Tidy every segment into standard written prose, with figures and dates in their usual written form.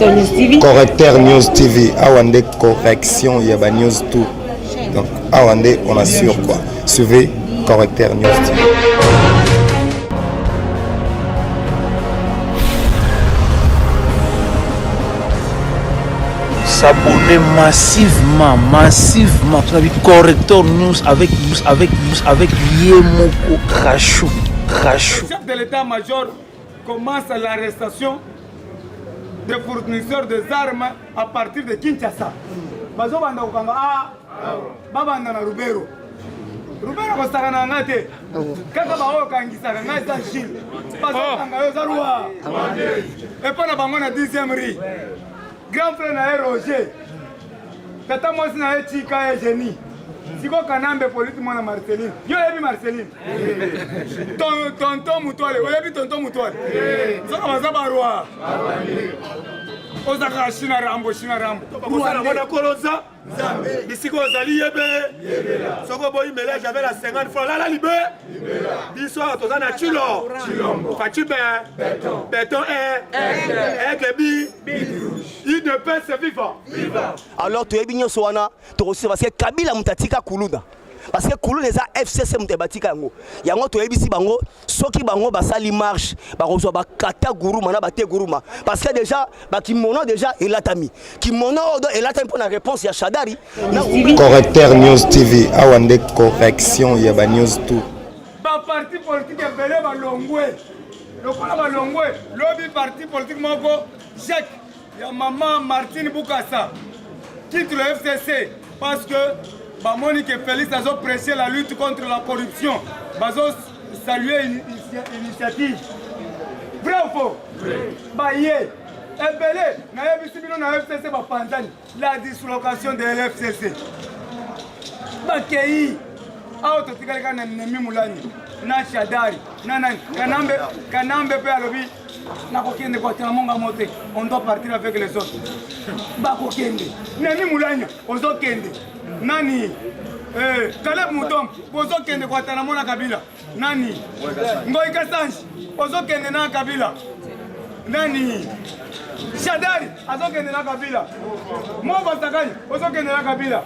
News TV. Correcteur News TV, awa nde correction ya ba news tout. Donc awa nde on assure quoi. Suivez Correcteur News TV. S'abonner massivement, massivement. Correcteur News avec avec avec Yemoko Rachou. Rachou. Le chef de l'état-major commence l'arrestation des fournisseurs des armes à partir de Kinshasa. Bazobanda kokanga a babanda na Rubero. Rubero kosaka na nga te. Kaka baoyo kangisaka ngai eza Gilles. Bazokanga yo oza roi. Epa na bango na 10e rue. Grand frère na ye Roger. Tata mwasi na ye Chika ye Genie. Siko Kanambe politi mwana Marceline. Yo oyebi Marceline? Tonton Mutwale, oyebi tonton Mutwale? Soka baza ba roi. Ozaka Shina Rambo, Shina Rambo. Kosala mwana koloza bisika ozali yebe soki oboyi melage avec la 50 francs lala libe biso awa toza na chilo faci be beton e aigle bi udps viva. Alors toyebi nyonso wana tokosila parce que Kabila moto atika kuluna parce que kuluna eza FCC moto batika yango yango toyebisi bango soki bango basali marche bakozwa bakata guruma na bate guruma parce que déjà bakimono déjà elatami kimono oyo do elatami mpo na réponse ya Shadari na Correcteur News TV, awa nde correction ya ba news tout. Ba parti politique ebele balongwe lokola balongwe lobi parti politique moko Jacques ya maman Martine Bukasa quitte le FCC parce que bamoni que Félix azo prêcher la lutte contre la corruption bazo saluer initiative vrai ou faux baye ebele nayebisi bino na FCC bapanzani la dislocation de l'FCC bakei awa totikali kaka na Nemi Mulani na Shadari na nani Kanambe Kanambe mpe alobi nakokende koatela monga mo te on doit partir avec les autres bakokende Nemi Mulanya ozokende nani eh, Caleb Mutombo bozokende koatela mona Kabila nani Ngoi Kasanji ozokende na Kabila nani Shadari azokende na Kabila Moko Sakani ozokende na Kabila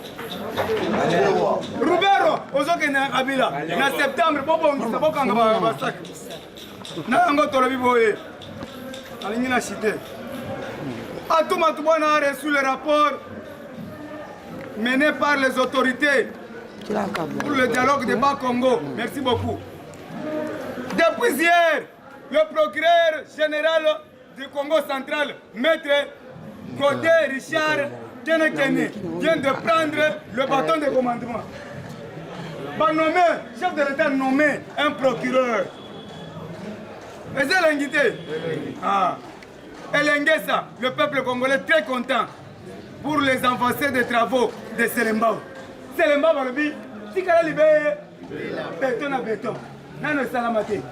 Rubero ozokende na Kabila na septembre bobongisa bokanga basaki na yango tolobi boye alingi na chite Atou Matubuana a reçu le rapport mené par les autorités pour le dialogue de Bas-Congo. Merci beaucoup. Depuis hier, le procureur général du Congo central, maître Godé Richard Kenekene, vient de prendre le bâton de commandement. Ba nommé, chef de l'État nommé un procureur. Eza elengi te. Ah. Elengesa, le peuple congolais très content pour les avancées des travaux de Selembao. Selembao balobi tikala libe beton na beton nano esalama te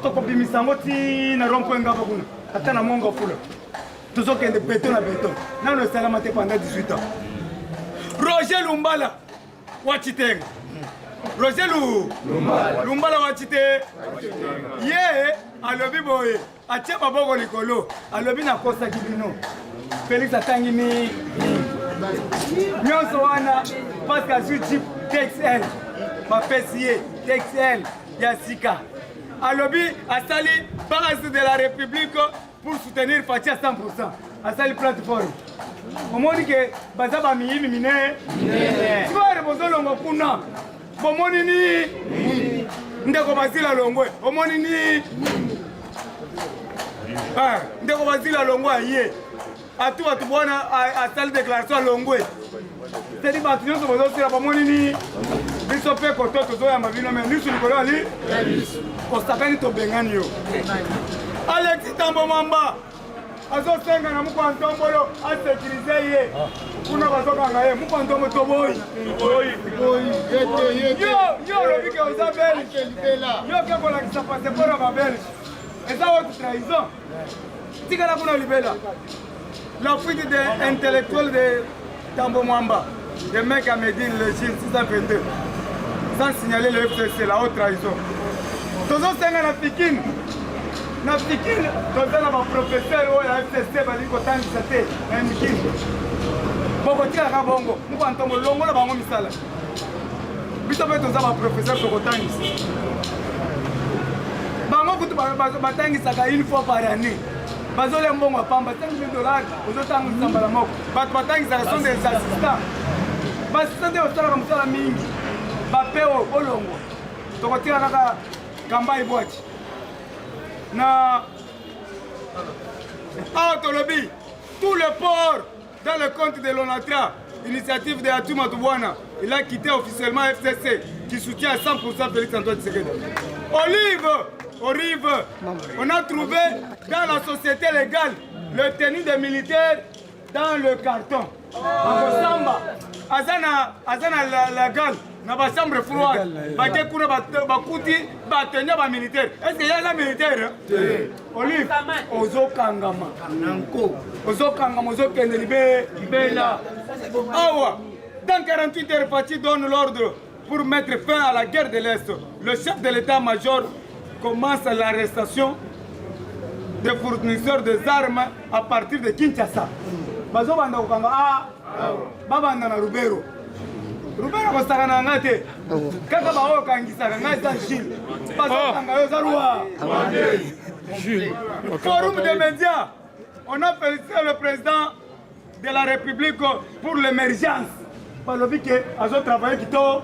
tokobimisa yango ti na rond point ngaba kuna ata na mongo fula tozokende beton na beton nano esalama te pendant 18 ans. Roger Lumbala wa Tshitenga Roger Lu Lumbala wa Tshite ye alobi boye atie maboko likolo alobi nakosaki bino Felix atangi mi nyonso wana parce que azwi jeep TXL bapesi ye TXL ya sika alobi asali base de la république pour soutenir Fatshi à 100% asali plateforme omoni ke baza bamiyibi minene sikoyo bozolongwa kuna bomoni ni ndeko Basile alongwe omoni ni ndeko Basile alongwe aye atu bato bwana asali déclaration alongwe tedi bato nyonso bozosila bamoni ni biso mpe koto tozoyamba bino me lisu likolo ali osakani tobengani yo Alexis Tambo Mwamba azosenga na mukwa ntombolo asekirize ye kuna bazokanga ye mukwa ntombo toboyi yo olobi ke oza belge yo ke kolakisa passeport ya babelge eza haute trahison tikala kuna libela. La fuite des intellectuels de Tambo Mwamba, de Mec à Médine, le Gilles 622, sans signaler le FCC, la haute trahison. Tozosenga na Pikine. Na Fikine toza na ba professeur oyo ya FCC balingi kotangisa te na Mikili. Bokotikaka bongo moko ntongo longola bango misala. Biso mpe toza ba professeur tokotangisa. Bango kutu batangisaka une fois par année. Bazolia mbongo ya pamba 5000 dollars ozotangisa mbala moko. Bato batangisaka sont des assistants. Ba assistants nde basalaka mosala mingi. Bapeo bolongwa. Tokotika kaka Kambayi Bwaki. Na awa tolobi tout le port dans le compte de l'ONATRA, initiative de Atou Matubuana, il a quitté officiellement FCC qui soutient à 100% Félix Antoine Tshisekedi. Olive, Olive, on a trouvé dans la société légale le tenue des militaires dans le carton. Akosamba, azana, azana la, la gale, na ba chambre froide, bake kuna bakuti ba tenue ba militaire. Est-ce que yaza militaire? Olive, ozokangama. Ozokangama, ozokende libe, libela. Awa, dans 48 heures, Fatshi donne l'ordre pour mettre fin à la guerre de l'Est. Le chef de l'état-major commence l'arrestation des fournisseurs des armes à partir de Kinshasa. Bazobanda kokanga a babanda na Rubero. Rubero kosaka na nga te. Kaka baoyo kangisaka ngai eza Jules. Bazokanga yo oza roi. Forum des médias. On a félicité le président de la République pour l'émergence. Balobi ke azo travailler kitoko.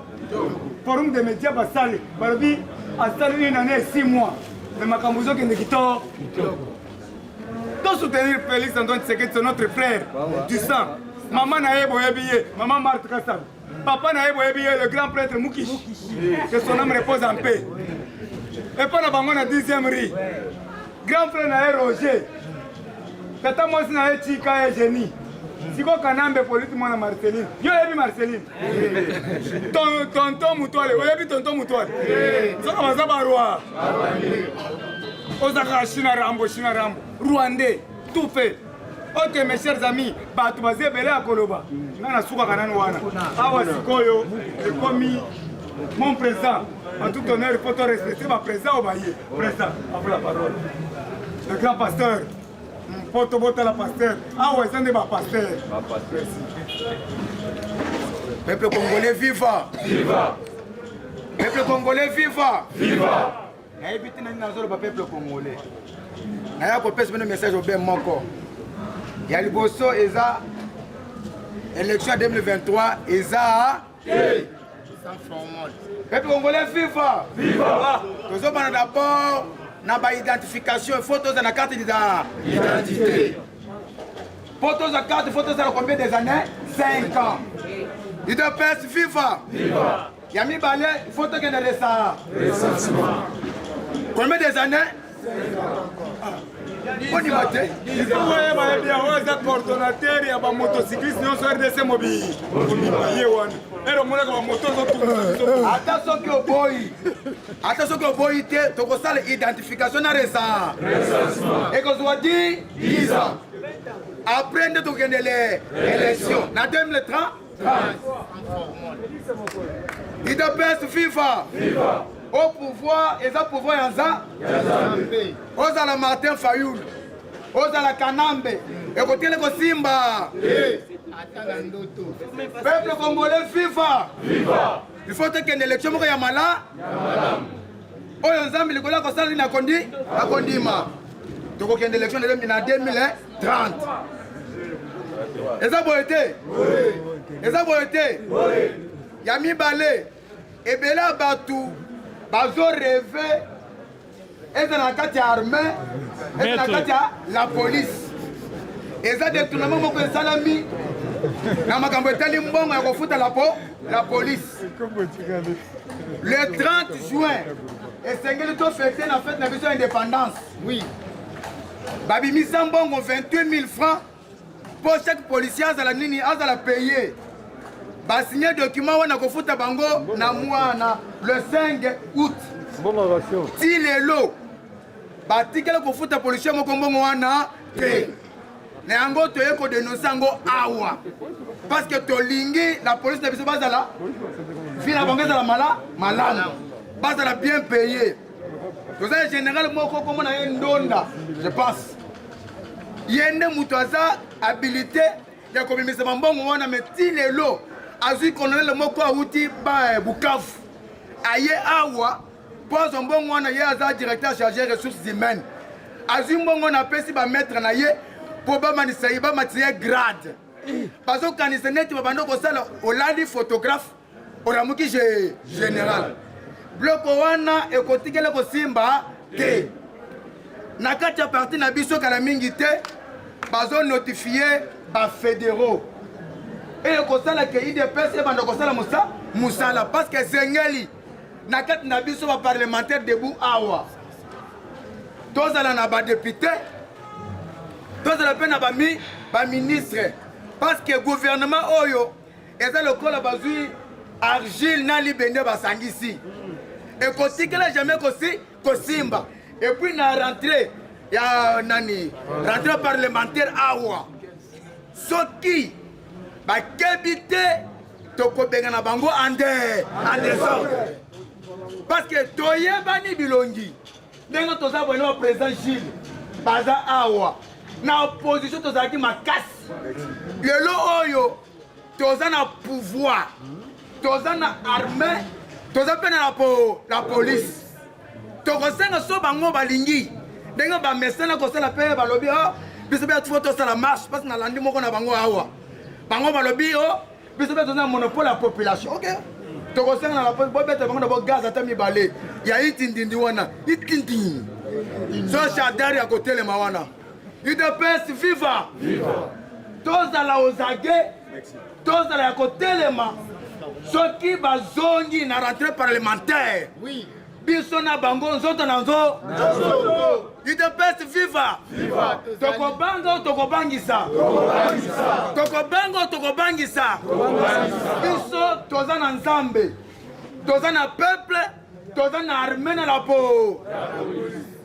Forum des médias basali. Balobi asali une année et 6 mois. Mais makambo ezokende kitoko. To soutenir Félix Antoine Tshisekedi, c'est notre frère du sang. Maman na ye boyebi ye, maman Marthe Kassam. Papa na ye boyebi ye, le grand prêtre Mukishi. Que son âme repose en paix. Et pas na bango na 10e rue. Grand frère na ye Roger. Tata mwasi na ye Chika Eugénie. Siko Kanambe politi mwana Marceline. Yo oyebi Marceline? Tonton Mutwale, oyebi tonton Mutwale? Soka baza ba roi. Ozaka China Rambo, China Rambo. Rwandais, tout fait. Ok mes chers amis, bato baza ebele ya koloba. Nga nasukaka nanu wana. Awa sikoyo ekomi mon président. En tout honneur, il faut to respecter ba président oyo baye. Président, à vous la parole. Le grand pasteur. Mpo tobotala pasteur. Awa eza nde ba pasteur. Peuple congolais viva! Viva! Peuple congolais viva! Viva! Nayebi te nani nazoloba peuple congolais. Naya kopesa bino message obe moko. Ya liboso eza élection ya 2023 eza te. Peuple congolais viva! Viva! Tozobana d'abord na ba identification, il faut tozala na carte d'identité. Po tozwa carte, il faut tozala combien des années? 5 ans. UDPS viva! Viva! Ya mibale, il faut tokende resa. Recensement. Combien des années? Bondima te. Il faut koyeba ye bien, oyo aza coordonnateur ya ba motocycliste nyonso RDC mobimba ye wana. Ero omonaka ba moto ezotungisa biso. Ata soki oboyi, ata soki oboyi te, tokosala identification na resa. Ekozwa 10 ans. Après nde tokende le élection na 2030. UDPS viva! Viva! Au pouvoir, eza pouvoir ya Nzambe. Ozala Martin Fayulu, ozala Kanambe, ekotele kosimba. Peuple congolais viva! Viva! Il faut tokende élection moko ya mala. Oyo Nzambe likolo akosala nini akondi? Akondima. Tokokende élection na 2030. Eza boye te? Eza boye te? Ya mibale, ebele ya bato bazo reve eza na kati ya armée, eza na kati ya la police. Eza détournement moko esalami na makambo etali mbongo ya kofuta la po la police. Le 30 juin esengeli tofete na fete na biso ya indépendance. Oui. Babimisa mbongo 28000 francs mpo chaque policier azala nini, azala paye. Basigne document wana kofuta bango na mwana le 5 août. Ti lelo batikali kofuta policier moko mbongo wana te. Na yango toye kodenonse yango awa parce que tolingi la police na biso bazala vie na bango ezala mala malamu, bazala bien paye. Toza na général moko kombo na ye Ndonda, je pense. Ye nde moto aza habilité ya kobimisa bambongo wana, mais ti lelo azwi colonel moko awuti ba eh, Bukavu aye awa mpo azwa mbongo wana. Ye aza directeur chargé ressources humaines, azwi mbongo wana apesi bamaître na ye mpo bamanisa ye, bamatisa ye grade. Bazokanisa neti babanda kosala olali photographe olamuki général. Biloko wana ekotikela kosimba te na kati ya parti na biso. Kala mingi te bazonotifie bafédéraux eyo kosala ke UDPS ebanda kosala mosala, parce que esengeli na kati na biso baparlementaire debout awa, tozala na badéputé, tozala mpe na baministre, parce que gouvernement oyo eza lokola bazwi argile na libende basangisi, ekotikela jamais kosimba. Et puis na rentrée ya nani, rentrée parlementaire awa, soki bakebi te, tokobengana bango en désordre, parce que toyebani bilongi ndenge toza boye na président Gilles baza awa na opposition. Tozalaki makasi, lelo oyo toza na pouvoir, toza na armée, toza mpe na la police. Tokosenga so bango balingi ndenge bamesana kosala mpe balobi o biso mpe tifo tosala marche, parce nalandi moko na bango awa, bango balobi o biso mpe toza na monopole ya population. Ok, tokosenga na la police bobeta bango na bogaz ata mibale ya itindindi wana, itindi so shadari ya kotelema wana. UDPS viva! Tozala ozage, tozala ya kotelema. Soki bazongi na rentrée parlementaire, biso na bango nzoto na nzo. UDPS viva! Tokobanga o tokobangisa, tokobanga o tokobangisa. Biso toza na Nzambe, toza na peuple, toza na armée na la po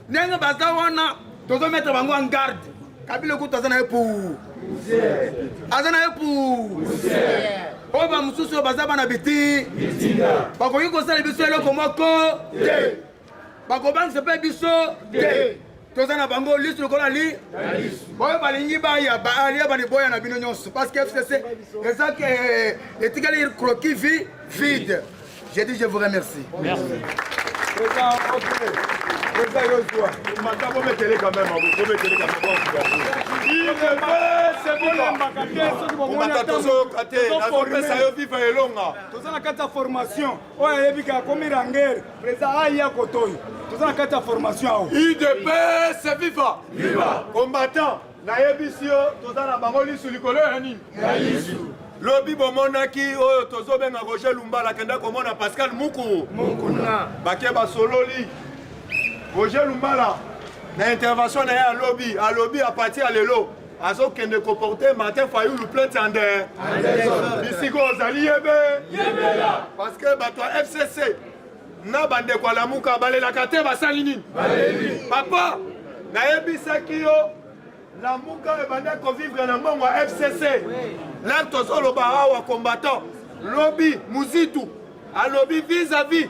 ndenge baza wana, tozomettre bango en garde. Kabila kutu aza na ye pour aza na ye pour oyo bamosusu oyo baza bana biti bakoki kosala biso eloko moko te, bakobangisa mpe biso te. Toza na bango lisu lokola li oyo balingi baya baalia baniboya na bino nyonso, parce que FCC eza etikali croquis vide. J'ai dit, je vous remercie. Merci. Président, ok. Président Yosua. Mata, bometele quand même, bometele quand même. Komata tozoyoka te, nazopesa yo viva elonga. Toza na kati ya formation oyo ayebi ka akomi ranger président aya kotoyo, toza na kati ya formation awa. UDPS viva! Combattant, nayebisi yo, toza na bango lisu likolo ya nini? Lobi bomonaki oyo tozobenga Roger Lumbala akenda komona Pascal Muku, bake basololi. Roger Lumbala na intervention na ye alobi, alobi à partir ya lelo azokende koporte Martin Fayulu plainte ande bisika ozali yebe, parce que bato ya FCC na bandeko ya Lamuka balelaka te. Basali nini? Papa, nayebisaki yo, Lamuka ebanda kovivre na mbongo ya FCC. Lere tozoloba awa, combattant, lobi Muzitu alobi vis-à-vis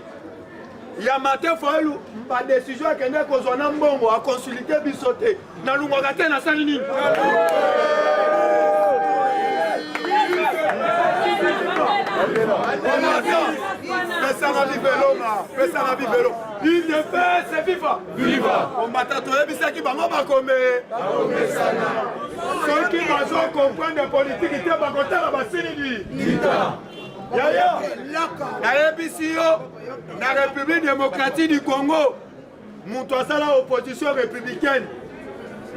ya Martin Fayulu, badécision akende kozwa na mbongo aconsulte biso te. Nalungwaka te, nasali nini? Pesanga bivelonga, pesanga bivelo. UDPS viva! Combattant, toyebisaki bango bakome soki bazokomprendre politiki te, bakotala basilidi. Yaya, nayebisi yo, na République démocratique du Congo, moto asala opposition républicaine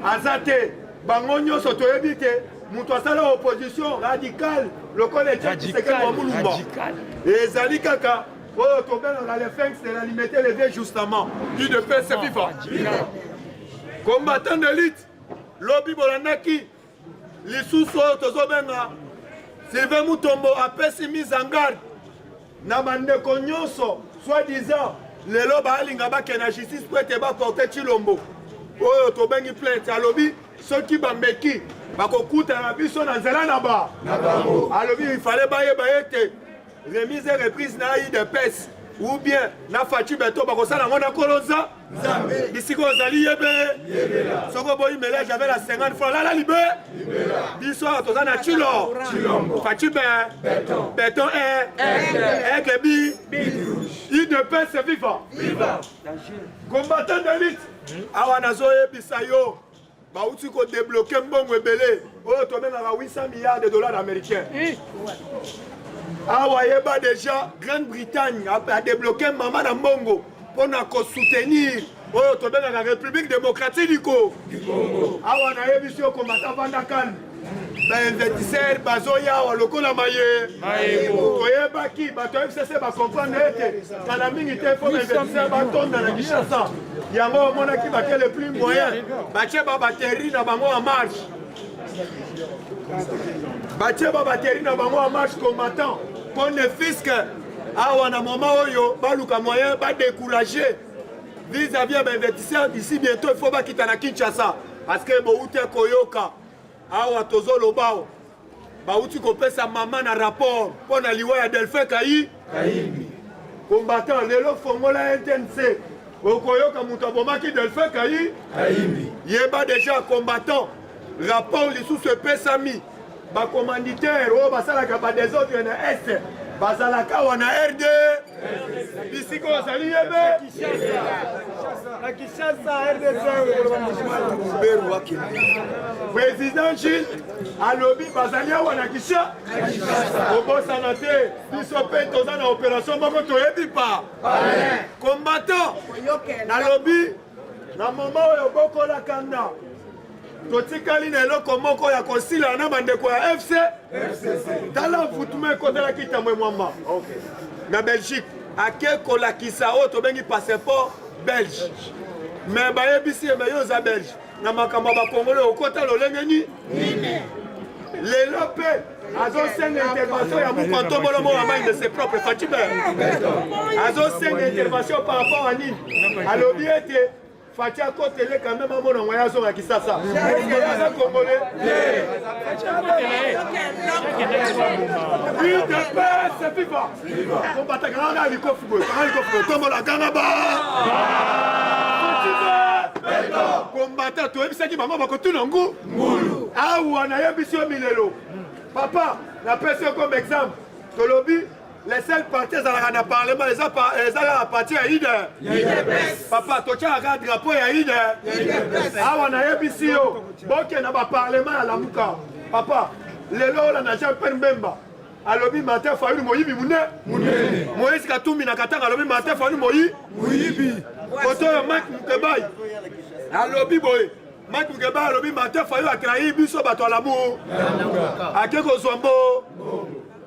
aza te. Bango nyonso toyebi te moto asala opposition radicale lokola Etienne Tshisekedi wa Mulumba ezali kaka oyo tobengaka le sphinx de la Limete levé justement. UDPS viva! Combattant d'élite, lobi bolandaki lisusu oyo tozobenga Sylvain Mutombo apesi mise en garde na bandeko nyonso soi-disant lelo baalinga bakende na justice po ete baporte Tshilombo oyo tobengi plainte. Alobi soki bameki, bakokutana na biso na nzela na ba. Alobi ifale bayeba ete remise et reprise na UDPS. Ou bien na Fatshi Beton bakosala yango na nkolo nza bisika ozali yebe soki oboyi melage avec la 50 francs lala libe biso awa toza na chilo Fatshi be beton e aigle bi udps viva combattant d'élite awa nazoyebisa yo bauti ko débloquer mbongo ebele oyo tobengaka 800 milliards de dollars américains awa yeba déjà Grande-Bretagne a débloqué mama na mbongo mpo na kosoutenir oyo tobengaka République démocratique du Congo awa nayebisi yo komata vanda calme bainvestisseur bazoya awa lokola maye toyebaki bato ya fcc bacomprendre ete kala mingi te fo bainvestisseur batonda na kinshasa yango omonaki bake le plus moyen batie ba batterie na bango en marche batie ba batterie na bango en marche combattant mpo ne fisque awa na moment oyo baluka moyen badécourage vis-à-vis ya bainvestisseur d'ici bientôt il faut bakita na kinshasa parce que bouti koyoka awa tozoloba bauti kopesa mama na rapport mpo na liwa ya Delphin Kayi Kayimbi combattant lelo fongola NTNC okoyoka moto abomaki Delphin Kayi Kayimbi yeba deja combattant rapport lisusu epesami bacommanditaire oyo basalaka badesordre na est bazalaka awa na rd bisika oyo azali yebe président Gilles alobi bazali awa na kisha kobosana te biso mpe toza na opération moko toyebi pa combattant nalobi na moma oyo bokola kanda totikali na eloko moko ya kosila na bandeko ya fc tala mfutuma ekotelaki tambwe mwamba na belgique ake kolakisa oyo tobengi passeport belge me bayebisi ye me yo oza belge na makambo ya bakongole okota lolenge nini lelo mpe azosenga intervention ya mukontombolo moko mai de ses propres facibe azosenga intervention par rapport à nini alobi ete Fatshi akotele quand même amona moyen azonga Kisasa. Est-ce que aza congolais? UDPS viva! Combattant kanga likofi boye, kanga likofi boye, tombola kanga ba! Combattant toyebisaki bango bakotuna ngu ngulu. Awa nayebisi yo milelo. Papa, napesi yo comme exemple. Tolobi Le seul parti ezalaka na parlement eza eza kaka parti ya ide papa totyaka kaka drapeau ya ide awa nayebisi yo bokenda baparlement ya lamuka papa lelo olanda jean pierre mbemba alobi martin fayulu moyibi mune moïse katumbi na katanga alobi martin fayulu moyi moyibi koto oyo mike mukebayi alobi boye mike mukebayi alobi martin fayulu atrahi biso bato ya lamu ake kozwa mbo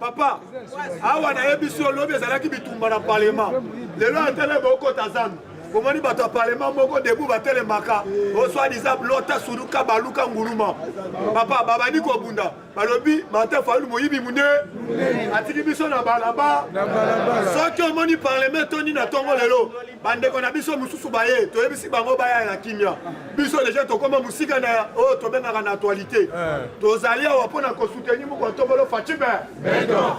Papa, awa nayebisi yo lobi ezalaki bitumba na parlement. Lelo atele bokota zandu. Bomoni bato ya parlement moko debout batelemaka o soit disant lota suruka baluka nguluma. Papa, babandi kobunda. Balobi Martin Fayulu moyibi mune atiki biso na balaba. Soki omoni parlement etondi na tongo lelo, bandeko na biso mosusu baye toyebisi bango baya na kimia. Biso deja tokoma mosika na oyo tobengaka na actualité. Eh. Tozali awa mpo na kosoutenir moko Ntobolo Fatshi Beton.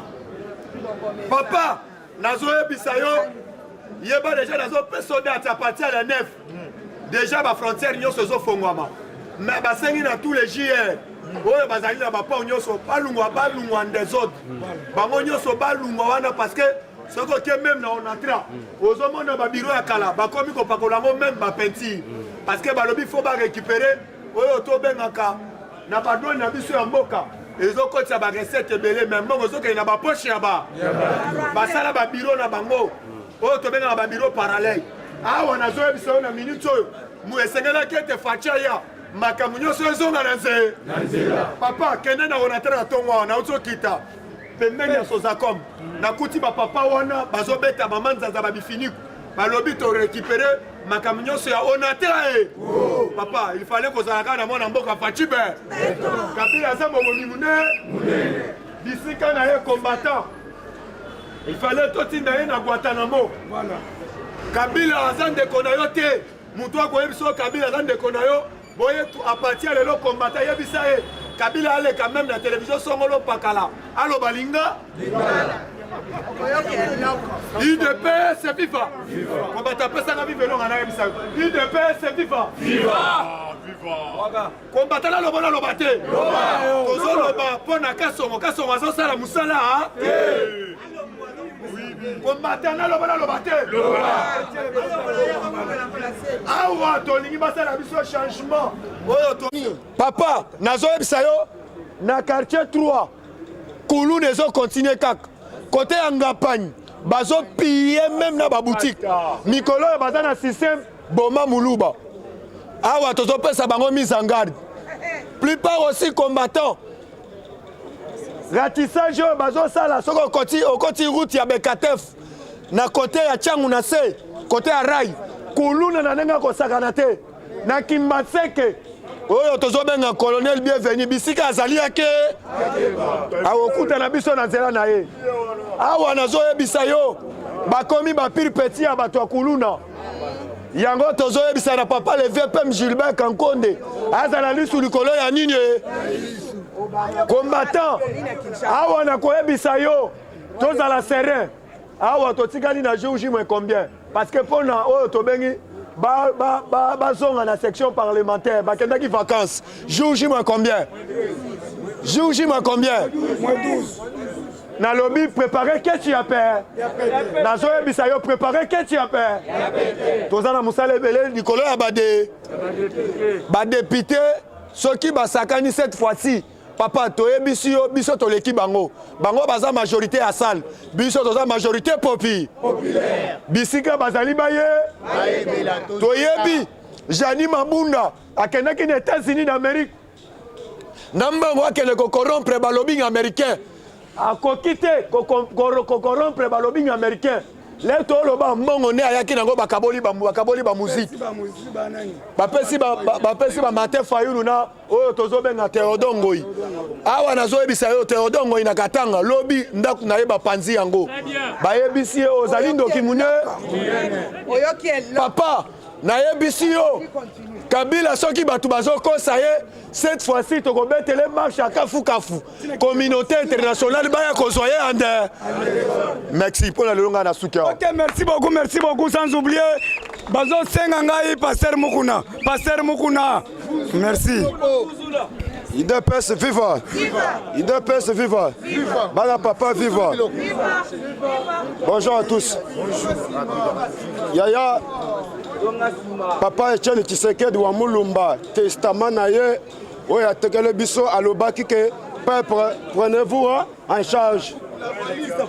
Papa, nazoyebisa yo yeba deja nazopesa date à partir ya 9 deja ba frontière nyonso ezofongwama mais basengi na tous les JR oyo bazali na baport nyonso balungwa balungwa en desordre bango nyonso balungwa wana parce que soki oke meme na onatra ozomona babiro ya kala bakomi kopakola yango meme bapeinture parce que balobi fo barécupere oyo tobengaka na badwani na biso ya mboka ezokotisa barecette ebele me mbongo ezokende na bapoche ya ba basala babiro na bango oyo tobengaka babiro parallèle awa nazoyebisa yo na minute oyo esengelaki ete faci aya makambo nyonso ezonga na nzela papa kende na onatra na ntongo awa nauti okita pembeni ya sozacom nakuti bapapa wana bazobeta mama nzanza babifiniku balobi to récupérer makambo nyonso ya onatra e oh. papa il fallait kozala kaka na mwana mboka facibe kabila aza mobomi monene bisika na ye combattant il fallait totinda ye na guantanamo kabila aza ndeko na yo te moto akoyebisa yo kabila aza ndeko na yo boye a partir ya lelo combattant yebisa ye kabila aleka meme na televizio songolo pakala aloba linga Udps viva! Kobata apesanga viva elonga nayebisa yo. Udps viva! Viva! Kombata naloba naloba te. Tozoloba mpo na Kasongo, Kasongo azosala mosala te. Kombata naloba naloba te. Awa tolingi basala biso changement oyo to Papa, nazoyebisa yo na quartier 3 kuluna ezo continuer kaka kote ya ngapagne bazo piller meme na baboutique mikolo oyo baza na système boma muluba awa tozopesa bango mise en garde plupart aussi combattant ratissage oyo bazosala soki okoti okoti route ya bekatef na kote ya changu na se kote ya rai kuluna na ndenge akosakana te na Kimbanseke oyo tozobenga colonel bienvenu bisika azali yake akokutana biso na nzela na ye awa nazoyebisa yo bakomi bapire petit ya bato ya kuluna yango tozoyebisa na papa le vieux pem gilbert kankonde azala lisu likolo ya nini e combattant awa nakoyebisa yo tozala serein Awa totikali na jour J moins combien? Parce que pona oyo tobengi ba ba ba bazonga na section parlementaire bakendaki vacances. Jour J moins combien? Jour J moins combien? Moins 12. Nalobi préparer keti ya pe. Nazoyebisa yo préparer keti ya pe. Toza na mosala ebele likolo ya bade badepute soki basakani cette fois-ci Papa toyebisi yo biso toleki bango bango baza majorité ya salle biso toza majorité popi populaire bisika bazali baye toyebi Jani Mabunda akendaki na États-Unis d'Amérique na mbango akende kokorompre balobing américain akoki te kokorompre balobing américain le toloba mbongo nde ayaki nango bakaboli bakaboli bamuziki bapesi bapesi ba Martin Fayulu na oyo tozobenga Theodore Ngoi awa nazoyebisa yo Theodore Ngoi na Katanga lobi ndako na ye bapanzi yango bayebisi ye ozali ndoki mune papa nayebisi yo Kabila soki bato bazokosa ye cette fois-ci tokobetele marche ya kafukafu communauté internationale baya kozwa ye ande merci mpo na lelo ngai na suki awa ok merci beaucoup merci beaucoup sans oublier bazosenga ngai pasteur mukuna pasteur mukuna merci UDPS viva! UDPS viva! Bana papa viva! Bonjour à tous. Yaya papa Etienne Tshisekedi wa Mulumba testament na ye oyo atekele biso alobaki ke peuple prenez-vous en charge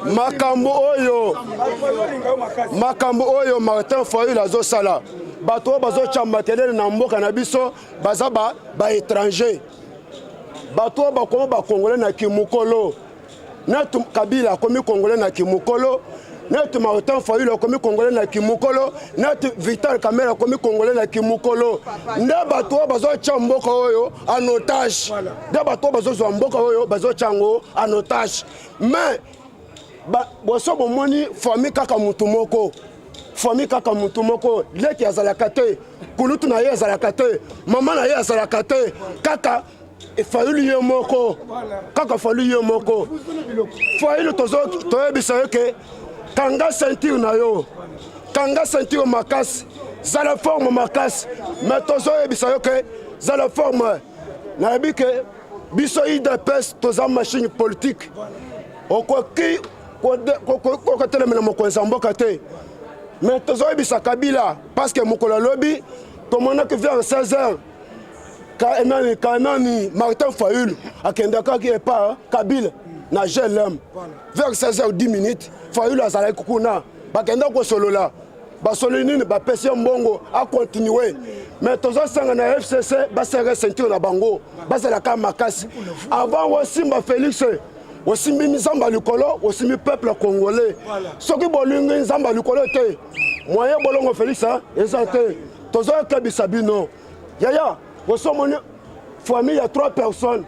makambo oyo makambo oyo Martin Fayulu azosala bato oyo bazotya makelele na mboka na biso baza ba baétranger bato oyo bakoma bakongole na kimokolo neti Kabila akomi congolais na kimokolo neti Martin Fayulu akomi congolais na kimokolo neti Vital Kamerhe akomi congolais na kimokolo nde bato oyo bazotya mboka oyo en otage nde bato oyo bazozwa mboka oyo bazotya yango en otage mais boso bomoni famille kaka motu moko famille kaka motu moko leki azalaka te kulutu na ye azalaka te mama na ye azalaka te kaka Fayulu ye moko kaka Fayulu ye moko Fayulu toyebisa yo ke kanga ceinture na yo kanga ceinture makasi zala forme makasi mais tozoyebisa yo ke zala forme nayebi ke biso udps toza machine politique okoki kotelemela mokonzi ya mboka te mais tozoyebisa kabila parce que mokolo alobi tomonaki vers 16 heures nani kanani Martin Fayulu akendakaki epa Kabila na GLM vers 16h10 minutes Fayulu azalaki kuna bakenda kosolola basoli nini bapesi ye mbongo akontinue mais tozosanga na fcc basere ceinture na bango bazalaka makasi avant osimba félix osimbi nzambe likolo osimbi peuple congolais soki bolingi nzambe likolo te moyen bolongo félix eza te tozokebisa bino Yaya, osomoni famille ya trois personnes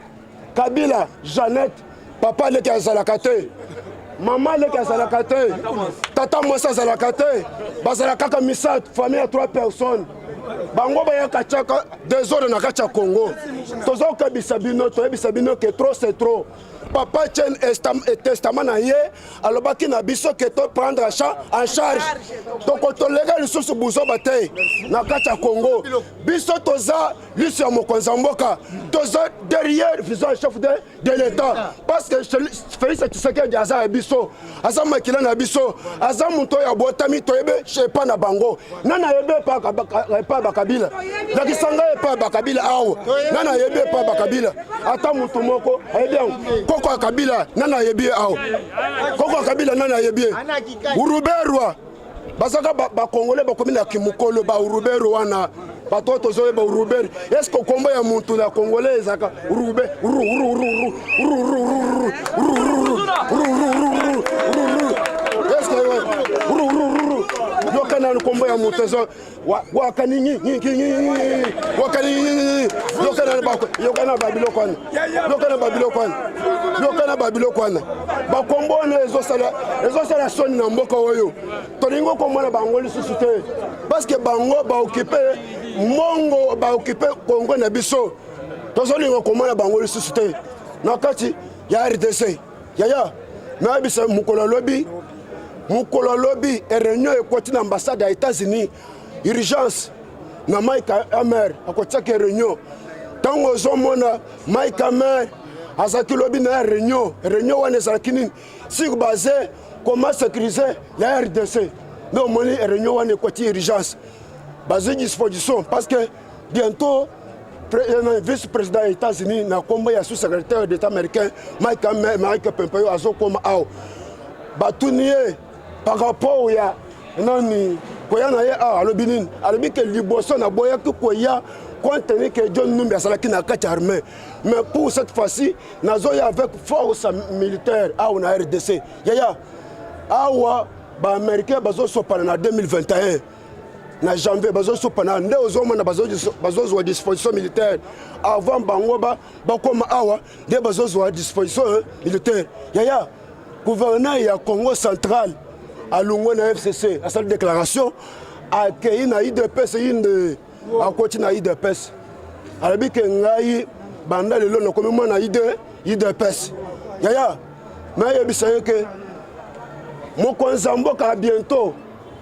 Kabila, Jeannette, papa leki azalaka te, mama leki azalaka te, tata mwasi azalaka te, bazala kaka misato, famille ya trois personnes. Bango bayaka tiaka desordre na kati ya Congo. Tozokebisa bino, toyebisa bino que trop c'est trop. Papa Etienne testament na ye alobaki na biso ke to prendre en charge. Tokotoleka lisusu buzoba te na kati ya Congo. Biso toza liso ya mokonzi ya mboka, toza derrière vision ya chef de de l'État parce que Félix Tshisekedi aza ya biso, aza makila na biso, aza moto oyo abotami, toyebi epa na bango. Nani ayebi epa bakabila? Lakisa ngai epa bakabila awa. Nani ayebi epa bakabila? Ata moto moko ayebi yango. Koko ya Kabila nani ayebi ye awa? Koko ya Kabila nani ayebi ye? Uruberwa bazaka bakongole bakomi na kimokolo ba urubero wana bato oyo tozoyeba urubero eske kombo ya mutu na congolais ezalaka urube eske yoka nanu kombo ya mutu ezo wakaningi wakaningi yoka nanu yoka na babiloko wana yoka na babiloko wana yoka na babiloko wana bakombo wana ezosala ezosala soni na mboka oyo tolingi komona bango lisusu te parceke bango baokipe mbongo baokipe kongo na biso tozolinga komona bango lisusu te na kati ya rdc yaya nayebisa mokolo alobi mokolo alobi réunion ekoti na ambassade ya états-unis urgence na mike amer akotiaki réunion ntango ozomona mike amer azalaki lobi na réunion réunion wana ezalaki nini sur base comment sécuriser la rdc nde omoni réunion wana ekoti urgence bazwi disposition parce que bientôt euh, vice-président ya états-unis na nkombo ya sous-secrétaire d'état américain mike, mike pompeo azokoma awa batuni ye par rapport ya nani koya na ye awa alobi nini alobi ke liboso naboyaki koya compte tenu que John Numbi azalaki na kati ya armée mais pour cette fois-ci nazoya avec force militaire awa na RDC yaya awa baaméricain bazosopana na 2021 na janvier bazosopana nde ozomona bazozwa disposition militaire avant bango bakoma awa nde bazozwa disposition militaire yaya gouverneur ya congo central alongwe na fcc asali déclaration akei na udps inde akoti na udps alobi ke ngai banda lelo nakomi mwana udps yaya nayebisa ye ke mokonzi ya mboka bientôt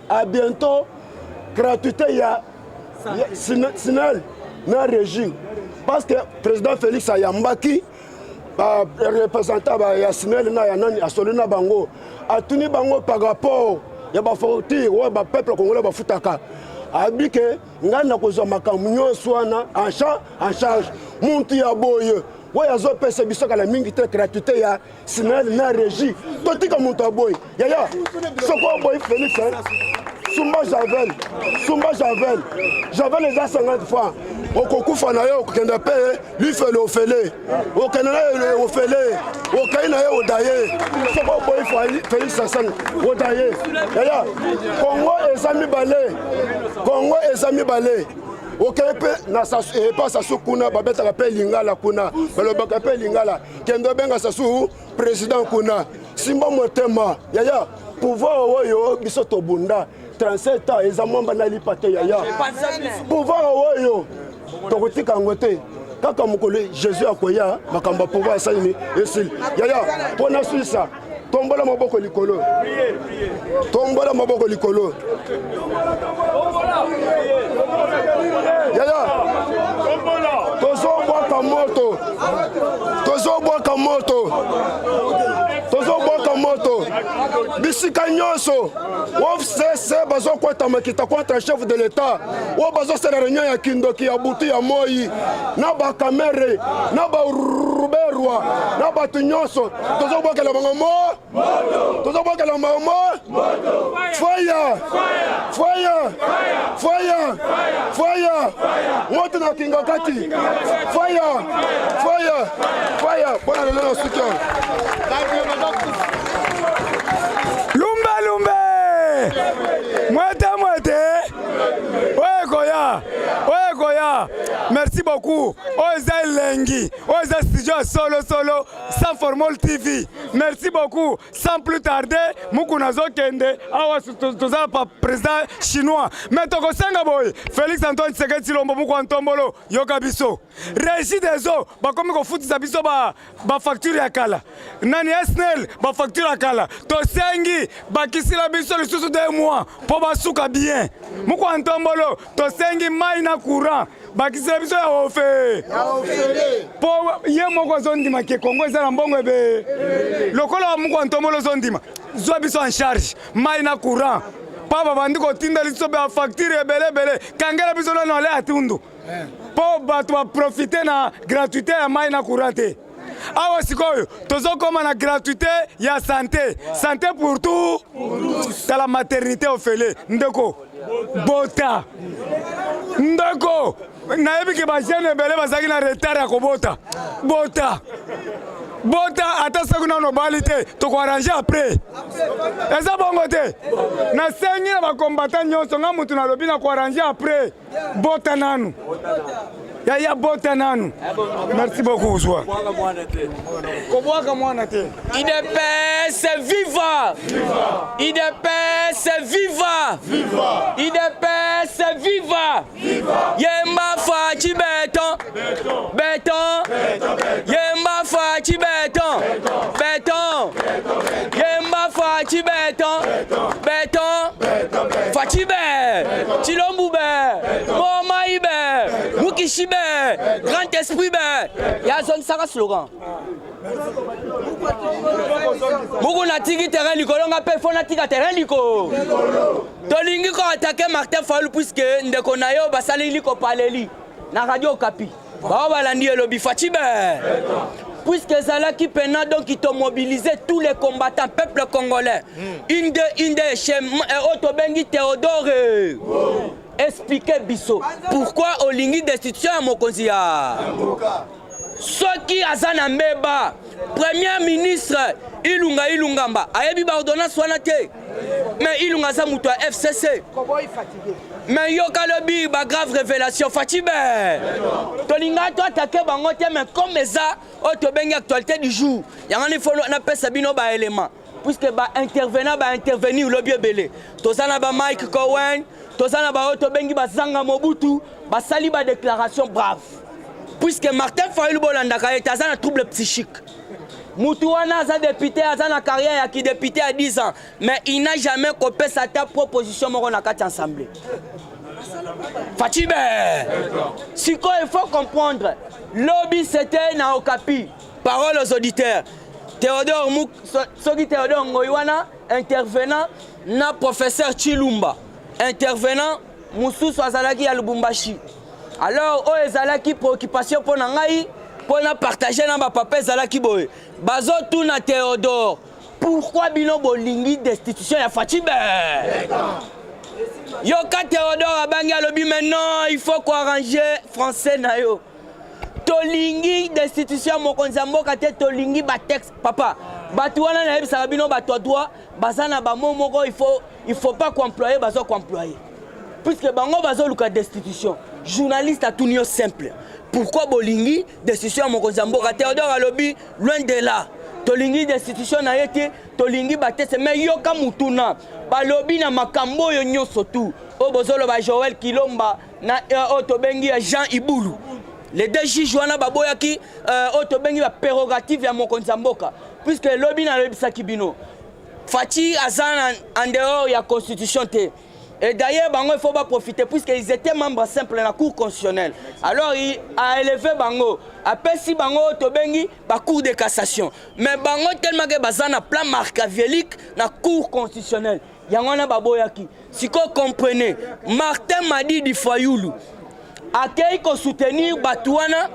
a bientôt gratuité ya sinel na régime parce que président félix ayambaki ba représentant ya sinel na ya nani asoli na bango atuni bango par rapport ya baforture oyo bapeuple congolais bafutaka abi ke ngai nakozwa makambo nyonso wana en charge muntu ya boye oyo azopesa biso kala mingi te gratuité ya sinel na régie totika moto ya boye yaya soki oboyi félix sumba javel sumba javel javel eza 50 francs okokufa na yo okokende mpe lifelo ofele okende na ye ofele okei na ye odaye soki oboyi félix sasan odaye yaya kongo eza mibale kongo eza mibale okei mpe epa sasu kuna babetaka mpe lingala kuna balobaka mpe lingala kende obenga sasu président kuna simba motema yaya pouvoir oyo biso tobunda 37 ans eza mwamba na lipa te yaya pouvoir oyo tokotika yango te kaka mokolo jésus akoya makambo ya pouvoir asalimi esili yaya mpo nasilisa tombola maboko likolo tombola maboko likolo yaya tozobwaka moto tozobwaka moto tozobwaka moto bisika nyonso ofcc bazokwata makita contre chef de l'etat oyo bazosala réunion ya kindoki ya butu ya moi na bakamere na baruberwa na bato nyonso tozobwakela bango mo tozobwakela bango mo faya faya faya faya moto na kinga kati faya faya faya mpona lelo na suki lumbe lumbe mwete mwete oyo ekoya oyo ekoya. Eya. Merci beaucoup. Oyo eza elengi. Oyo eza studio ya solo solo sans formol TV. Merci beaucoup. Sans plus tarder, Mukuna azokende awa toza pa président chinois. Mais tokosenga boye Félix Antoine Tshisekedi Tshilombo mukwa ntombolo yoka biso. Régie des eaux bakomi kofutisa biso ba ba facture ya kala. Nani SNEL ba facture ya kala. Tosengi bakisila biso lisusu deux mois po basuka bien. Mukwa ntombolo tosengi mai na courant bakisela biso ya ofe mpo ye moko azondima ke kongo eza na mbongo ebe lokola moko ntombolo ozondima zwa biso en charge mai na courant mpo babandi kotinda liso bafacture ebele ebele kangela biso nano ale atundu mpo bato baprofite na gratuité ya mai na courant te awa sikoyo tozokoma na gratuité ya sante sante pour tout tala maternité ofele ndeko bota ndeko nayebi ke bajeune ebele bazalaki na retard ya kobota bota bota ata soki nano obali te tokoarrange après eza bongo te nasengi na bakombata nyonso nga motu nalobi na koarrange après bota nanu yaya bota nanu merci beaucoup zwa kobwaka mwana te Udps viva Udps viva Udps viva yemba Fatshi beton beton yemba Fatshi beton beton yemba Fatshi beton beton Fatshi be Tshilombo be Momayi be Mukishi be Grand Esprit be ya zongisaka slogan Muku natiki terrain likolo nga mpe fo natika terrain liko tolingi ko attaquer Martin Fayulu puisque ndeko na yo basaleli kopaleli na radio Okapi bao balandi elobi Fatshi be puisque ezalaki pena donc tomobiliser tous les combattants peuple congolais mm. inde inde eh, oyo tobengi Théodore oh. explique biso pourquoi olingi destitution ya mokonzi ya soki aza na mbeba premier ministre ilunga ilungamba ayebi baordonnance wana te mais ilunga aza moto ya fcc mais yoka lobi bagrave révélation facibe tolinga toatake bango te mais comme eza oyo tobengi actualité du jour yango nifo napesa bino baélément puisque baintervenant baintervenir lobi ebele toza na ba mike cowen toza na baoyo tobengi bazanga mobutu basali badéclaration brave puisque martin fayulu bolandaka ye te aza na trouble psychique mutu wana aza député aza na carrière ya kidéputé ya 10 ans mais il n'a jamais kopesa ata proposition moko na kati ya assemblée facibe sikoyo il faut comprendre lobi c'était na okapi parole aux auditeurs Théodore Muk, soki Théodore Ngoyi wana intervenant na professeur Chilumba intervenant mosusu azalaki ya Lubumbashi alors oyo ezalaki préoccupation mpo na ngai mpo na partage na bapapa ezalaki boye bazotuna Théodore pourquoi bino bolingi destitution ya Fatshi be yoka Théodore abangi alobi maintenant il faut koarranger français na yo tolingi destitution ya mokonzi ya mboka te tolingi batexte papa bato wana nayebisaka bino bato ya droit baza na bamo moko il faut, il faut pas koemploye baza koemploye puisque bango bazoluka destitution journaliste atuni yo simple pourquoi bolingi destitution ya mokonzi ya mboka théodore alobi loin de là tolingi destitution na ye te tolingi bateste mais yoka mutuna balobi na makambo oyo nyonso tu oyo bozoloba joel kilomba na euh, oyo tobengi ya Jean Ibulu les deux juges wana baboyaki euh, oyo tobengi ba prérogative ya mokonzi ya mboka puisque lobi nalobisaki bino Fatshi aza na en dehors ya constitution te Et d'ailleurs, bango, il faut pas profiter puisqu'ils étaient membres simples de la Cour constitutionnelle. Alors, il a élevé bango, a pesi bango, tobengi, ba Cour de cassation. Mais bango, tellement que bazana plan machiavélique na Cour constitutionnelle. Yango wana baboyaki. Sikoyo comprenez, Martin Madidi Fayulu akei kosoutenir bato wana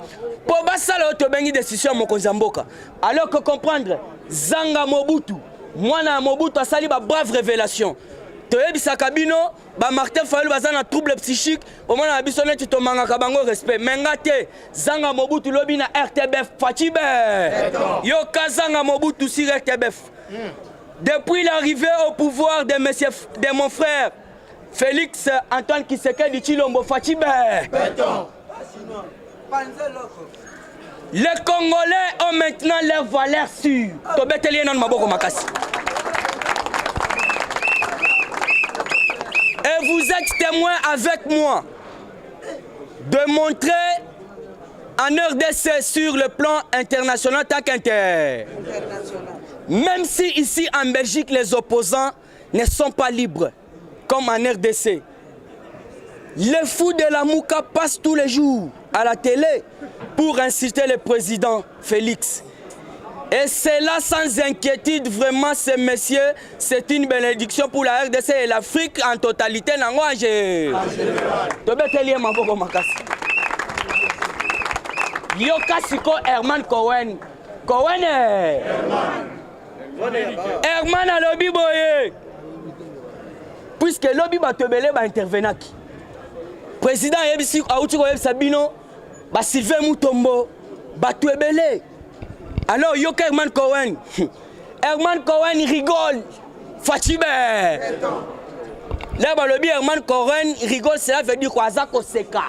mpo basala oyo tobengi destitution ya mokonzi ya mboka alors que comprendre zanga Mobutu mwana ya Mobutu asali ba brave révélation toyebisaka bino ba Martin Fayulu baza na trouble psychique bomonaka biso neti tomangaka bango respect me nga te zanga Mobutu lobi na RTBF Fatshi be yoka zanga Mobutu sur RTBF Depuis l'arrivée au pouvoir de, monsieur, de mon frère Félix Antoine Tshisekedi Tshilombo Fatshi Béton. Les Congolais ont maintenant leur valeur sûre. Tobeteli ye nanu maboko makasi. Et vous êtes témoin avec moi de montrer en RDC sur le plan international tant qu'inter. Même si ici en Belgique les opposants ne sont pas libres, comme en RDC. Les fous de la Mouka passent tous les jours à la télé pour insulter le président Félix. Et c'est là sans inquiétude, vraiment, ce monsieur, c'est une bénédiction pour la RDC et l'Afrique en totalité. Nango en Tobeteli ye maboko makasi. Yoka siko Herman Cohen. Cohen. Eh. Herman alobi boye. Puisque lobi bato ebele ba intervenaki. Président ayebisi auti koyebisa bino ba Sylvain Mutombo bato ebele. Alors yoka Herman Cohen. Herman Cohen rigole. Fatshi Là balobi Herman Cohen rigole cela veut dire quoi aza koseka.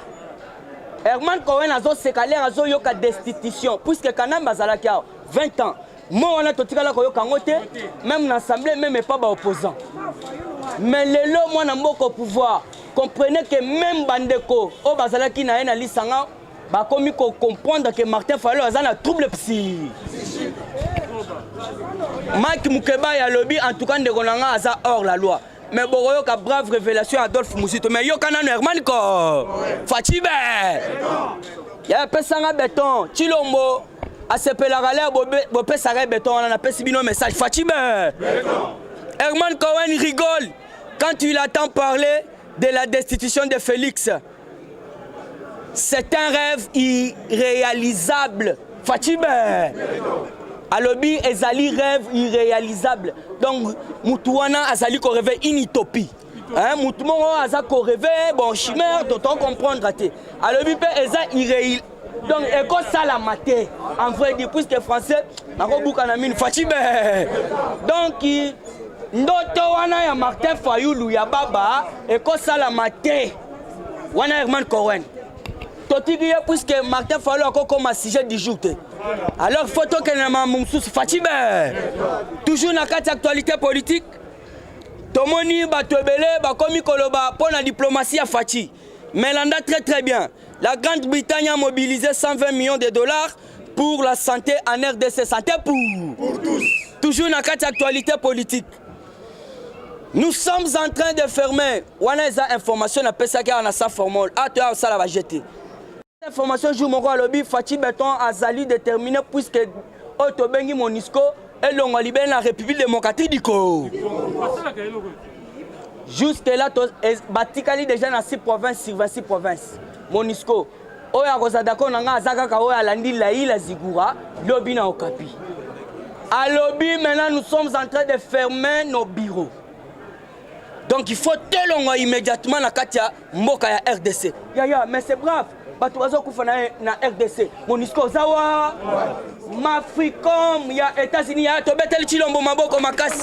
Herman Cohen azoseka lere azoyoka destitution puisque Kanambe azalaki awa 20 ans. Mo wana totikala koyoka yango te même na assemblée même epa ba opposant. Mais lelo mwana mboka au pouvoir comprenez que même bandeko oyo bazalaki na ye na lisanga bakomi ko comprendre que Martin Fayulu aza na trouble psy. Mike Mukebayi alobi en tout cas ndeko na nga aza hors la loi. Mais bokoyoka brave révélation Adolphe Muzito mais yoka nanu Herman ko Fatshi be ya pesanga beton Tshilombo asepelaka lea bopesaka ye beton wana napesi bino message Fatshi be Herman Cohen rigole quand il attend parler de la destitution de Félix. C'est un rêve irréalisable. Fatshi be alobi ezali rêve irréalisable. Donc mutu wana azali ko rêver une utopie. Hein, mutu moko aza ko rêver bon chimère toto comprendre te. Alobi pe eza irréel donc ekosalama te en vrai dire puisque français nakobuka na mine Fatshi be donc ndoto wana ya Martin Fayulu ya baba ekosalama te wana Herman Cohen totiki ye puisque Martin Fayulu akokoma sujet du jour te alors faut tokende na makambo mosusu Fatshi be toujours na kati ya actualité politique tomoni bato ebele bakomi koloba mpo na diplomatie ya Fatshi mais landa très très bien la Grande-Bretagne a mobilisé 120 millions de dollars pour la santé en RDC santé pour, pour tous toujours na kati ya actualité politique nous sommes en train de fermer wana eza information napesaki awa na sa formol a toya kosala ba jete information jour moko alobi Fatshi Beton azali déterminé puisque oyo tobengi Monusco elongwa libele na République démocratique du Congo jusque là batikali déjà na 6 provinces sur 26 provinces Monusco oyo akozala d'accord na ngai aza kaka oyo alandi Laila Zigura lobi na Okapi alobi maintenant nous sommes en train de fermer nos bureaux donc il faut tolongwa immédiatement na kati ya mboka ya RDC yaya mais c'est brave bato bazokufa na, na RDC Monusco oza wa Mafricom ya États-Unis ya tobeteli Tshilombo maboko makasi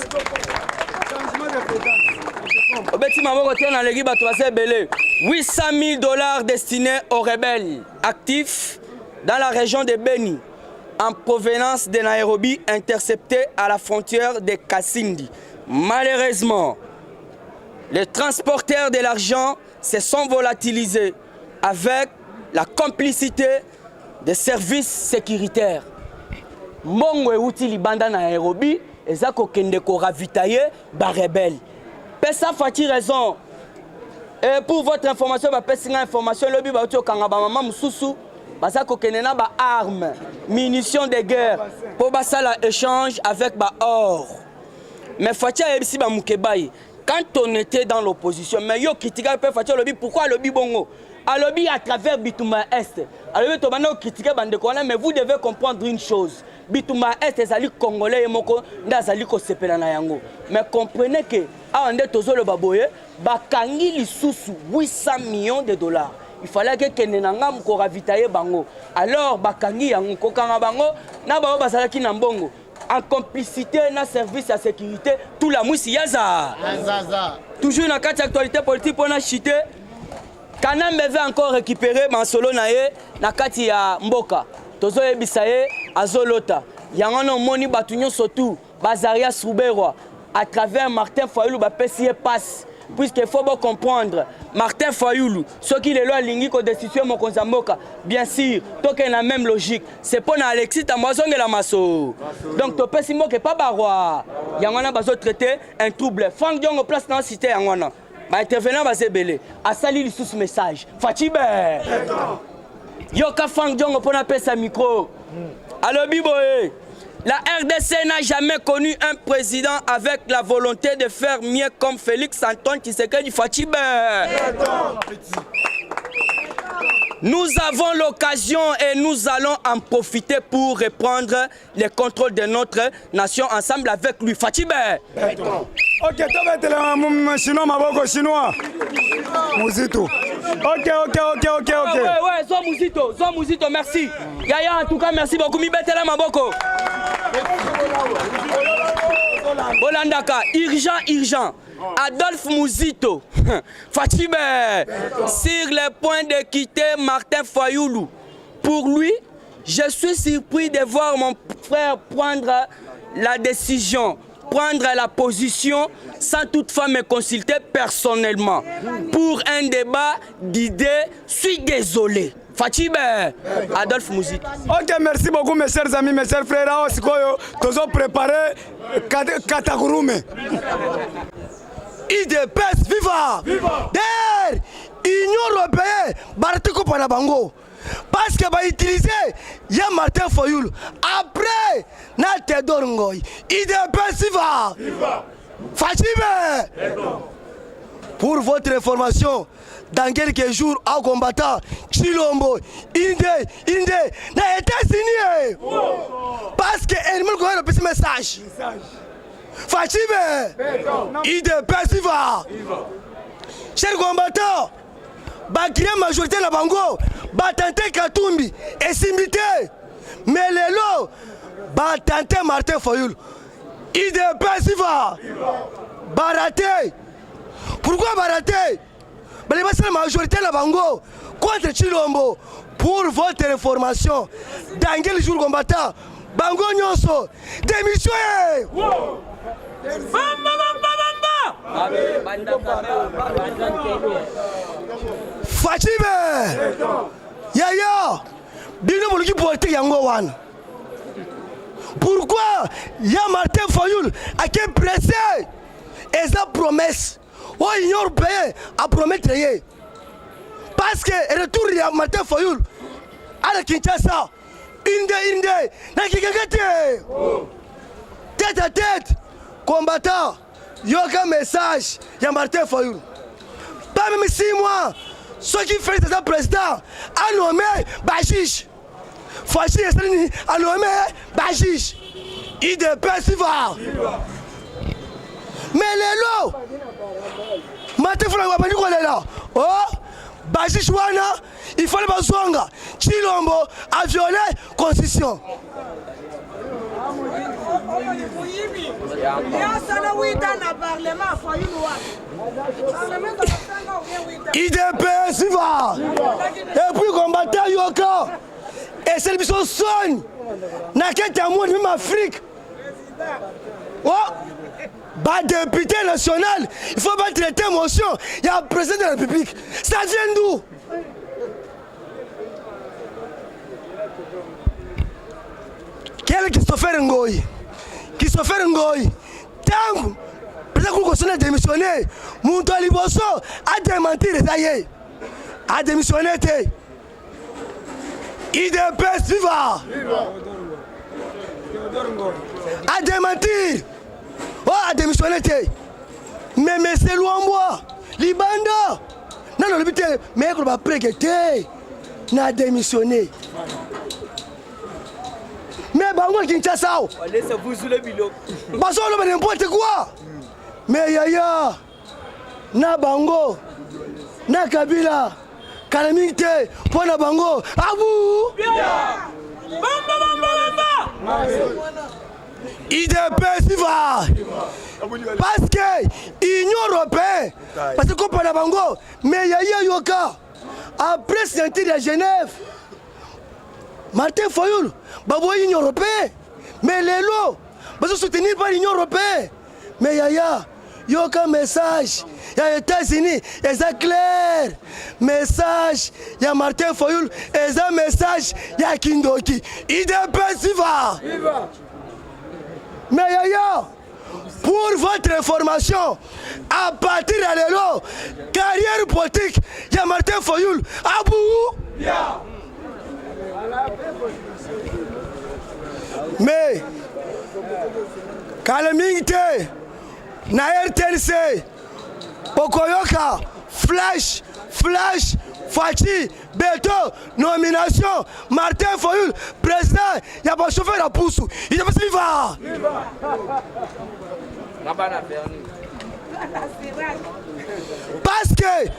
obeti maboko te naleki bato baza ebele 800 000 dollars destinés aux rebelles actifs dans la région de Beni en provenance de Nairobi interceptés à la frontière de Kasindi. Malheureusement, les transporteurs de l'argent se sont volatilisés avec la complicité des services sécuritaires. Mbongo euti libanda na Nairobi eza kokende ko ravitailler ba rebelles. Pesa Fatshi raison. Et pour votre information, bapesi nga information lobi bauti okanga ba mama mosusu baza kokende na ba armes, munitions de guerre po basala échange avec ba or. Mais Fatshi ayebisi ba Mukebayi quand on était dans l'opposition, mais yo critiquer pe Fatshi alobi pourquoi alobi bongo? Alobi à travers bitumba Est. Alobi tobanda ko critiquer bandeko wana, mais vous devez comprendre une chose. Bitumba Est ezali congolais ye moko nde azali kosepela na yango. Mais comprenez que awa nde tozoloba boye bakangi lisusu 800 millions de dollars. Il fallait que kende na ngambu ko ravitailler bango. Alors bakangi yango kokanga bango na bango bazalaki na mbongo en complicité na service ya sécurité tout la mwisi yaza. Toujours na kati actualité politique pona chiter. Kanambe veut encore récupérer masolo na ye na kati ya mboka. Tozoyebisa ye azolota. Yango wana omoni bato nyonso tout Bazarias Ruberwa à travers Martin Fayulu bapesi ye passe puisque faut bo comprendre Martin Fayulu soki lelo alingi ko destituer mokonzi ya mboka bien sûr tokende na même logique c'est mpo na Alexis Tambo azongela maso donc topesi mboka epa baroi yango wana bazo traiter un trouble Franck Diongo place na cité yango wana ba intervenant baza ebele asali lisusu message Fatshi be yoka Franck Diongo mpo napesa micro alobi boye La RDC n'a jamais connu un président avec la volonté de faire mieux comme Félix Antoine Tshisekedi Fatshi Nous avons l'occasion et nous allons en profiter pour reprendre le contrôle de notre nation ensemble avec lui. Fatshi Ok, tobetela chinois maboko chinois. Muzito. Ok, ok, ok, ok, ok. Ouais, ouais, zo Muzito, zo Muzito, merci. Yaya, en tout cas, merci beaucoup. Mibetela maboko. Bolandaka, urgent, urgent. Adolphe Muzito, Fatshi sur le point de quitter Martin Fayoulou. Pour lui, je suis surpris de voir mon frère prendre la décision, prendre la position sans toutefois me consulter personnellement. Pour un débat d'idées, suis désolé. Fatshi Adolphe Muzito. Ok, merci beaucoup mes chers amis, mes chers frères. Awa sikoyo tozo préparer katakurume. UDPS viva! Viva! D'ailleurs, Union européenne barati kopa na bango parce que ba utiliser ya Martin Fayulu après na Théodore Ngoy. UDPS viva! Viva! Fatshi Pour votre information, dans quelques jours, à combattant Chilombo, Inde, Inde, na États-Unis. Parce que Herman Cohen a petit message. Fatshi UDPS viva! Chers combattants, ba créer majorité na bango, ba tenter Katumbi esimbi te. Mais lelo ba tenter Martin Fayulu. UDPS viva! Ba raté. Pourquoi ba raté? Bale basala majorité na bango contre Tshilombo. Pour votre information, dans quel jour combattant bango nyonso démission. Bamba bamba bamba. Fatshi yaya bino boluki politique yango wana pourquoi ya Martin Fayulu ake pressé eza promesse oyo union européenne apromettre ye parce que retour ya Martin Fayulu ala Kinshasa inde inde na kikeke te tête à tête combattant yoka message ya Martin Fayulu pas même 6 mois soki Félix aza président anommé bajuge Fatshi esali nini anommé bajuge UDPS va mais lelo Martin Fayulu abandi kolela oh bajuge wana il fallait bazonga Tshilombo a violé constitution UDPS va et puis combattant yoka esali biso soni na kati ya monde meme Afrique oh badéputé national il faut batraiter motion ya président de la République ça vient d'où quel Christopher Ngoyi Christopher Ngoyi ntango président Kulu Kosona démissionné moto ya liboso adementir eza ye adémissionné te UDPS viva adementir oyo adémissionné te mais monsieur Luambwa libanda nano alobi te mais koloba preke te na démissionné mais bango Kinshasa awa bazoloba n'importe quoi mais yaya na bango na Kabila kala mingi te mpo na bango abu UDPS viva parce que Union européenne parce que kopa na bango mais yaya yoka. Après signature ya Genève, Martin Fayulu baboyi Union européenne, mais lelo bazo soutenir par l'Union européenne. Mais yaya, yoka message ya États-Unis eza clair. Message ya Martin Fayulu eza message ya kindoki. UDPS viva! Viva! Mais yaya, pour votre information, à partir ya lelo, carrière politique ya Martin Fayulu abou yeah. Mais kala mingi te na RTNC okoyoka flash flash Fatshi Beto nomination Martin Fayulu président ya ba chauffeur ya pusu idepesi viva parce que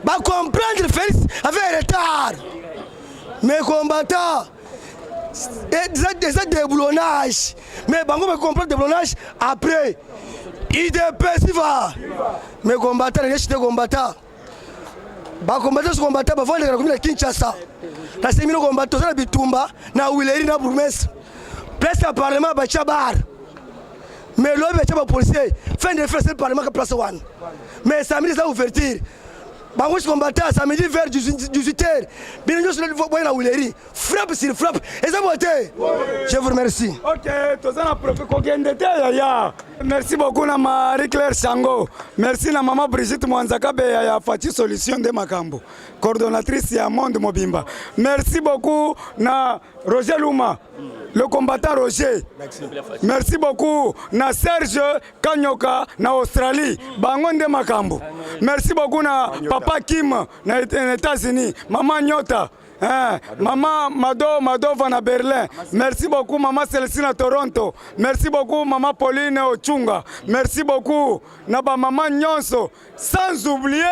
ba comprendre Félix avait retard mais combattant eza déboulonnage mais bango ba comprendre déboulonnage après idps va mais combattant na te combattant bakombata so kombata bavandaka na komi na kinshasa nasengi bino kombata toza na bitumba na wileri na bourgmestre place ya parlement batya bar mais lobi batya bapolicier fin de fin parlement ka place wana mais samedi eza ouverture bango si combattant samedi vers 18 heures bino nyonso boye na wileri frappe sur frappe eza boye te je vous remercie ok toza na profe kokende te yaya merci beaucoup na marie claire chango merci na mama brigitte mwanzaka beya ya faci solution nde makambo coordonnatrice ya monde mobimba merci beaucoup na roger luma le combattant roger merci, merci beaucoup na serge kanyoka na australie bango nde makambo merci beaucoup na papa kim na états-unis mama nyota Eh, maman Mado Madova na Berlin. Merci beaucoup maman Celestine na Toronto. Merci beaucoup maman Pauline Ochunga. Merci beaucoup na ba maman nyonso sans oublier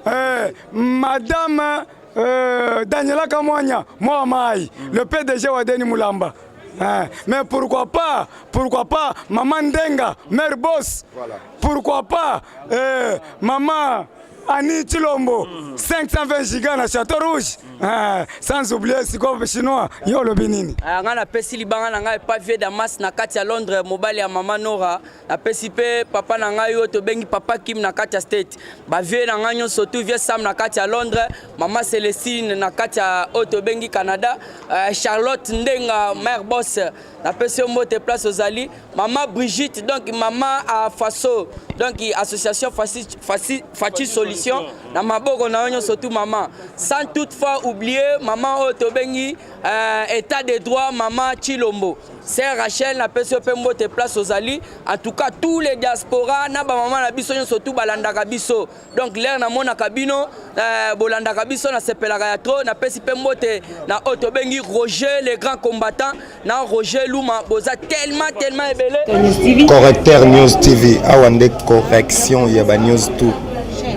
eh, madame euh, Daniela Kamwanya, moi mai, le PDG wa Denis Mulamba. Eh, mais pourquoi pas, pourquoi pas maman Ndenga, mère boss. Voilà. Pourquoi pas euh, maman Annie Chilombo, 520 giga na Château Rouge. Eh, sans oublier sikoyo chinois, yo olobi nini? Ah, ngai napesi libanga na ngai epa vieux Damas na kati ya Londres, mobali ya mama Nora. Napesi mpe papa na ngai oyo tobengi papa Kim na kati ya State. Ba vieux na ngai nyonso tout vieux Sam na kati ya Londres, mama Celestine na kati ya oyo tobengi Canada, euh, Charlotte Ndenga mère boss. Napesi yo mbote place ozali. Maman Brigitte, donc maman à Faso, donc association Faci, Faci, Faci Solution, na maboko na yo surtout maman. Sans toutefois oublier maman oyo tobengi euh, état de droit maman Chilombo. Sœur Rachel na pesi yo pe mbote place ozali. En tout cas tous les diaspora na ba maman na biso surtout balandaka biso. Donc l'air na monaka bino euh, bolandaka biso na sepelaka ya trop na pesi pe mbote na oyo tobengi Roger le grand combattant na Roger Luma boza tellement tellement ebele. Correcteur News TV awa nde correction ya ba news tout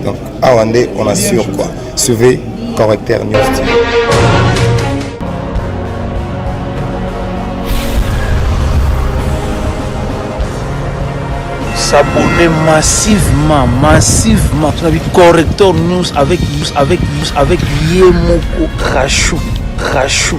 donc awa nde on assure quoi suivez Correcteur News TV. S'abonner massivement, massivement. Corrector News avec, avec, avec Yemoko Rachou. Rachou.